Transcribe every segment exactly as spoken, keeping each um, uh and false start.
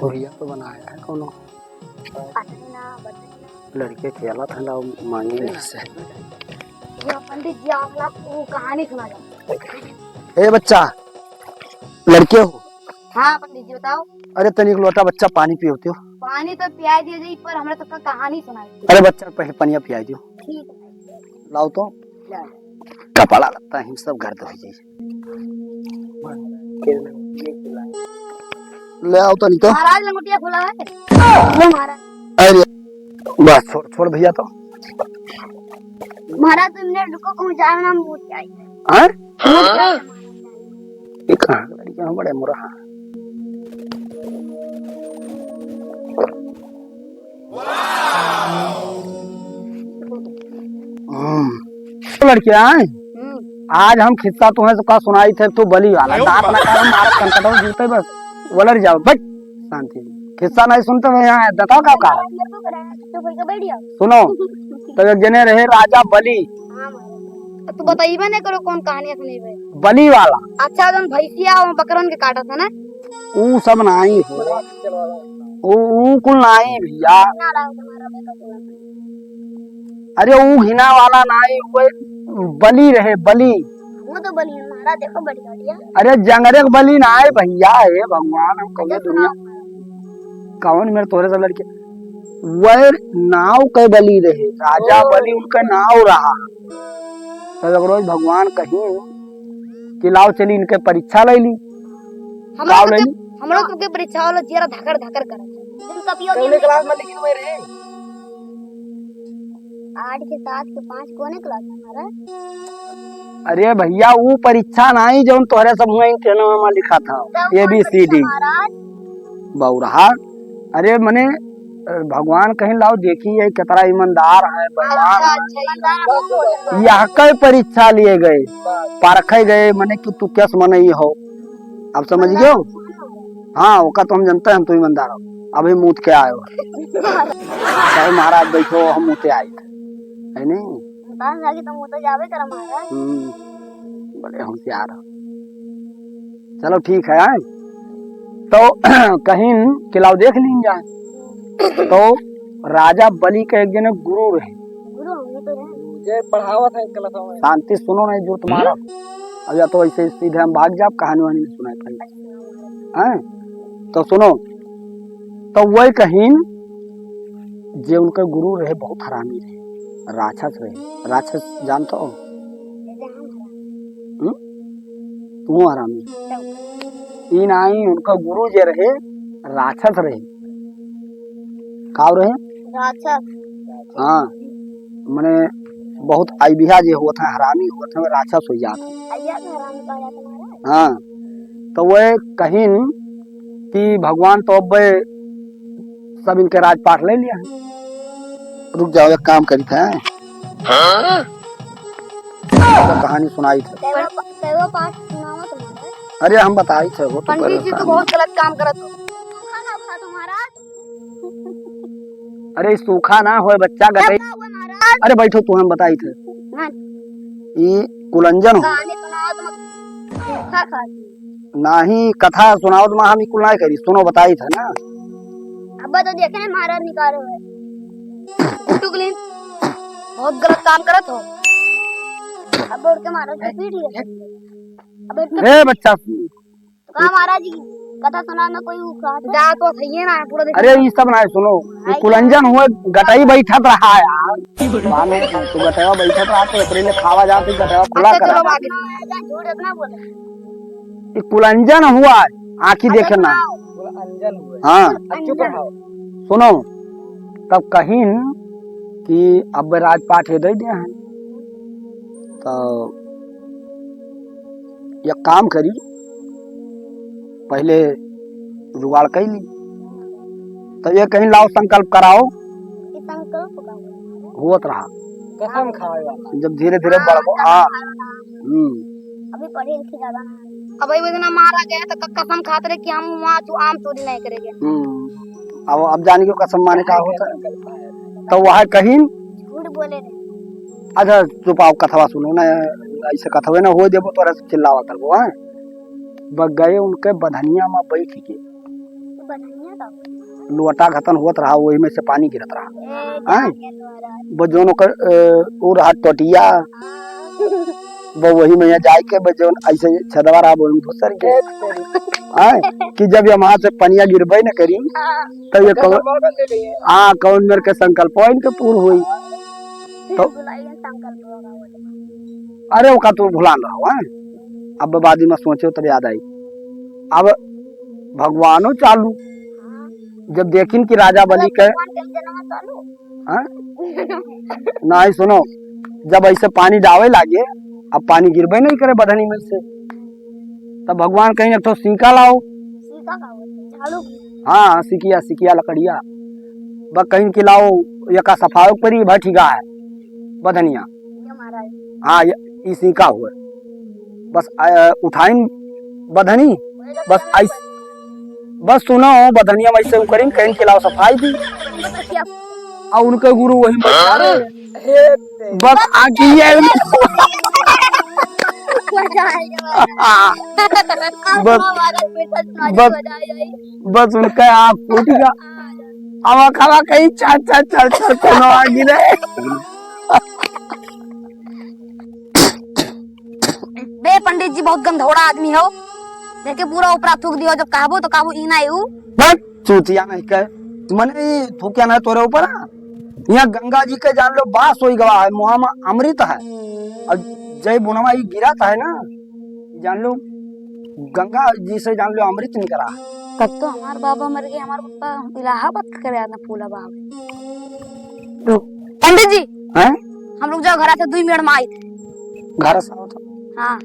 भैया तो बनाया है कोनो। अरे ना, बताइए। लड़के खेला था ना, मांगे नहीं से। ये पंडित जी, आप ना वो कहानी सुना दो। ए बच्चा, लड़के हो? हाँ पंडित जी, बताओ। अरे तनिक लोटा बच्चा पानी पियो तो। पानी तो पिया दिया जाई, पर हमरा सबका कहानी सुनाई। अरे बच्चा, पहले पनिया पिया दियो। ठीक है। लाओ तो। लाओ। कपड़ा लगता है, सब घर धोई जाई। ले आओ तनी तो। महाराज, लंगोटिया खुला है। लो महाराज। अरे, बस छोड़, छोड़ भैया तो। महाराज, तुम मिनट रुको, कहूँ जाए ना, मुँह जाए। हाँ? मुँह जाए। ये कहाँ लड़कियाँ बड़े मुरहा। हम्म। तो लड़कियाँ, हम्म। आज हम खिस्सा तुम्हें सबका सुनाई थे, तो बलि वाला। दांत ना काढ़ो, मारत कनकटवा जूते बस। वलर जाओ, बैठ। शांति। खिस्सा नहीं सुनते हो यहाँ, बताओ का, का? चुप होके बैठ जाओ। सुनो, तो एक जने रहे राजा बलि। हाँ, महाराज। तो तू बताइबे नहीं करो कौन कहानी सुनेबे। बलि वाला। अच्छा, जौन भैंसिया और बकरन के काटत है ना? ऊ सब नाई हो। ऊ, ऊ कुल नाई भैया। ना रहा तुम्हारा बेटा सुना। अरे ऊ घिना वाला नाई, वो बलि रहे, बलि। वो तो बलि है महाराज, देखो बलि बढ़िया। अरे जंगरे के बलि नाई भैया, हे भगवान, हम कौने देखो दुनिया, ना। कौन मेरे तोहरे सब लड़के। वह नाव के बलि रहे, राजा ओ। बलि उनका नाव रहा। तब एक रोज भगवान कहीं कि लाओ चली इनके परीक्षा ले ली। हमरो लाओ ले सबके, ली। हमरो सबके परीक्षा वाला जियरा धकर धकर करत। तुम कपियो कौने के क्लास में लिखित हुए रहे? आठ के, सात के, पाँच कौने क्लास में हमारा? अरे भैया, ऊ परीक्षा नाई जौन तोहरे सब हुआ इंटरनल में लिखा था, तब ए बी सी डी। महाराज। बौरहा, अरे मने, अ, भगवान कहीं लाओ देखी है कितना ईमानदार है, बेईमान अच्छा, है। अच्छा, ईमानदार हो। यह कई परीक्षा लिए गए, परखे गए, मने कि तू कैस मनई हो, अब समझ गयो? हाँ, ओका तो हम जनते हैं, हम तो ईमानदार हो। अभी मूत के आयो। कहे, "महाराज बैठो, हम मूते आए थे।" है नहीं? बतान लागी तो मूते जावे करा महाराज। हम्म, बड़े होशियार हो। चलो ठीक है, आए। तो कहीं किलाव देख लीन जाए। तो राजा बलि के एक जने गुरु रहे। गुरु हमने तो रहे। जे पढ़ावत है क्लास में। शांति सुनो, नहीं जुर्त मारा। अब या तो ऐसे सीधे हम भाग जाब, कहानी वहानी नहीं सुनाई पाई। हैं? तो सुनो, तो वही कहीं जे उनका गुरु रहे, बहुत हरामी रहे, राक्षस रहे। राक्षस जानत हो? हम्म? तू हरामी। ई नाई, उनका गुरु जे रहे, राक्षस रहे। का रहे? राक्षस। हाँ, मने बहुत अइबिहा जे होत है, हरामी होत है, राक्षस हो जात है। अइबिहा के हरामी कहा जाता है। हाँ, तो वह कहिन कि भगवान तो अब सब इनके राजपाट ले लिया है। रुक जाओ, एक काम करी थे। हाँ? तो कहानी सुनाई थे। कैवा पा-, कैवा पाठ सुनावा तुम्हारे? अरे हम बताई थे, वो तो पंडित जी तो बहुत गलत काम करत हो। सूखा ना खा तुम्हारा। अरे सूखा ना होए बच्चा, गटई। क्या हुआ महाराज? अरे बैठो, तू हम बताई थे। हाँ। ई कुलंजन हो। कहानी सुनाओ तुम। सूखा खा। नाही, कथा सुनाओ तो हम ई कुल नाही करी, सुनो बताई था ना। अब्बा तो देखे नहीं महाराज निकालो है। टुकली, बहुत गलत काम करत हो। अब उठ के महाराज को पीट लिया। अब उठ के ए बच्चा, तो कहा महाराज जी कथा सुना ना कोई उठा। जा तो सही है ना, पूरा देख। अरे ये सब ना सुनो, ये कुलंजन हुए, गटई बैठत रहा यार। मानो तू गटवा बैठत रहा तो एकरे लिए खावा जात, गटवा खुला अच्छा, करा। चलो आगे। झूठ इतना बोले। ई कुलंजन हुआ, आँखी अच्छा, देखे ना। सुनाओ। कुलंजन हुआ। हाँ। अब चुप रहो। सुनो, तब कहिन कि अब राजपाट ये दे दिया है, तो एक काम करी, पहले जुगाड़ कर ली, तो ये कहीं लाओ संकल्प कराओ। ये संकल्प का हुआ? हुआ तो रहा। कसम खाए वाला। जब धीरे धीरे हाँ, बढ़बो, कसम हाँ। खाए वाला। हम्म। अभी पढ़े लिखे ज्यादा ना है। अब वो इतना मारा गया तो क-, कसम खाते रहे कि हम वहाँ चो-, आम चोरी नहीं करेंगे। हम्म। अब, अब जान के कसम माने का होता है? तो वह कहीं झूठ बोले रहे। अच्छा, चुप आओ, कथवा सुनो ना, ऐसे कथवे ना हो देबो, तोरा से चिल्लावा करबो, हैं? बग गए उनके बधनिया में बैठ के। बधनिया? लोटा घतन होत रहा, वही में से पानी गिरत रहा। हैं? बस जौन ओकर, अ, उ रहा टोटिया, बस वही में यहाँ जाए के, बस जौन ऐसे छेदवा रहा, वही में घुसर के। हैं? कि जब ये वहाँ से पनिया गिरबे न करी, तो ये कौन, हाँ, कौन मेर के संकल्प इनके पूर्ण होई। तो अरे, ओका तू भुलान रहो, हैं? अब बादी में सोचो, तब याद आई। अब भगवानो चालू, जब देखिन कि राजा बलि के, हाँ? नहीं, सुनो, जब ऐसे पानी डावे लागे, अब पानी गिरबे नहीं करे बधनी में से, तब भगवान कहिन, "एक ठो सीका लाओ।" सीका का होता है? झाड़ू? हाँ, सिकिया, सिकिया लकड़िया। बस कहिन कि लाओ, एका सफावे परी, भाई ठीक है, बधनिया। ये महाराज। हाँ, ये, ई सीका हुआ। बस, अ, उठाइन बधनी, बस ऐस-, बस सुनो, बधनिया में ऐसे उकरिन, कहिन कि लाओ सफाई दी। और उनके गुरु वही बैठा रहे। बस आगे ये बस, बस उनका आँख फूट गया। अब खावा कहीं चार चार चार चार कोनो आगे रहे। बे पंडित जी बहुत गंधौड़ा आदमी हो, देखे पूरा ऊपरा थूक दियो, जब कहबो तो कहबो ई ना ऊ। बस चूतिया नहीं कहे, मने ई थूकिया ना तोरे ऊपर। यहाँ गंगा जी के जान लो बास होई गवा है, मुहा में अमृत है। और जय बुनवा ई गिरत है ना, जान लो गंगा जी से जान लो अमृत निकला। तब तो हमार बाबा मर गए, हमार पप्पा इलाहाबाद के करे आना फूला बाबा। पंडित जी, हैं? हम लोग जाओ घर से दो मिनट में आए थे। घर से आओ तो। हाँ।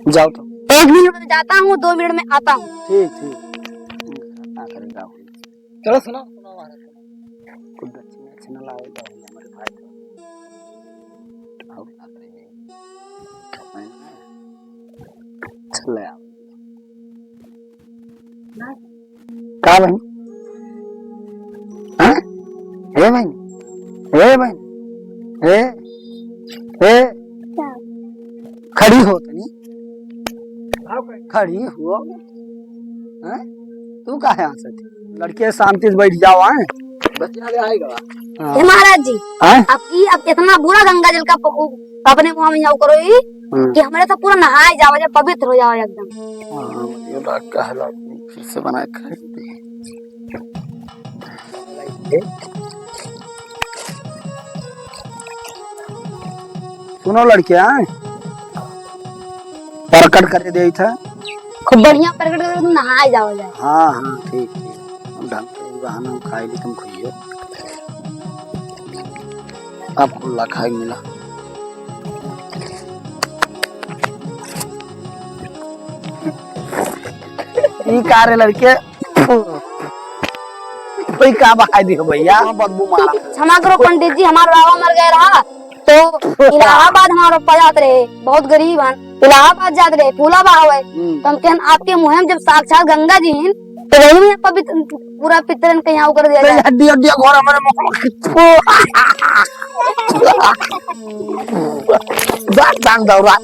जाओ तो। एक मिनट में जाता हूँ, दो मिनट में आता हूँ। ठीक, ठीक। का करेगा? चलो सुनाओ, सुनाओ महाराज। कुछ दक्षिणा, दक्षिणा लाओ, जाओ हमारे भाई को। आओ, चल आओ। का बहन? हाँ? हे बहन, हे बहन, हे, हे। क्या? खड़ी हो तनी। खड़ी हो। हाँ? तू काहे हंसत? लड़के शांति से बैठ जाओ, हैं? बच्चा ले आएगा। हाँ। हे महाराज जी, हाँ? अब ई, अब इतना बुरा गंगा जल का प-, उ-, अपने मुंह में यहाँ करो ई, हम्म। कि हमरे तो पूरा नहाए जावा जाए, पवित्र हो जावा एकदम। हाँ, ये बात कहला, फिर से बना के खाए। सुनो लड़के, हाँ? प्रकट करे दे था। खूब बढ़िया प्रकट करे, तुम नहाए जावा जाए। हाँ, हाँ, ठीक, ठीक। हम ढंग से बहाना हम खाए भी तुम खाइयो। आपको ला खाए मिला। ई का रे लड़के? कोई का बहाई दियो भैया? हाँ, बदबू मारा। क्षमा करो पंडित जी, हमार बाबा मर गए रहा, तो इलाहाबाद हमार पप्पा जात रहे, बहुत गरीब हन, इलाहाबाद जात रहे, फूला बहावे। हम्म। तो हम कहन, "आपके मुँह में जब साक्षात गंगा जी हैं, तो वही में पवित्र, पूरा पितरन के यहाँ उकर दिया तो जाए।" हड्डी, हड्डी, घोड़ा हमारे मुँह में। दान, दान, दौरा।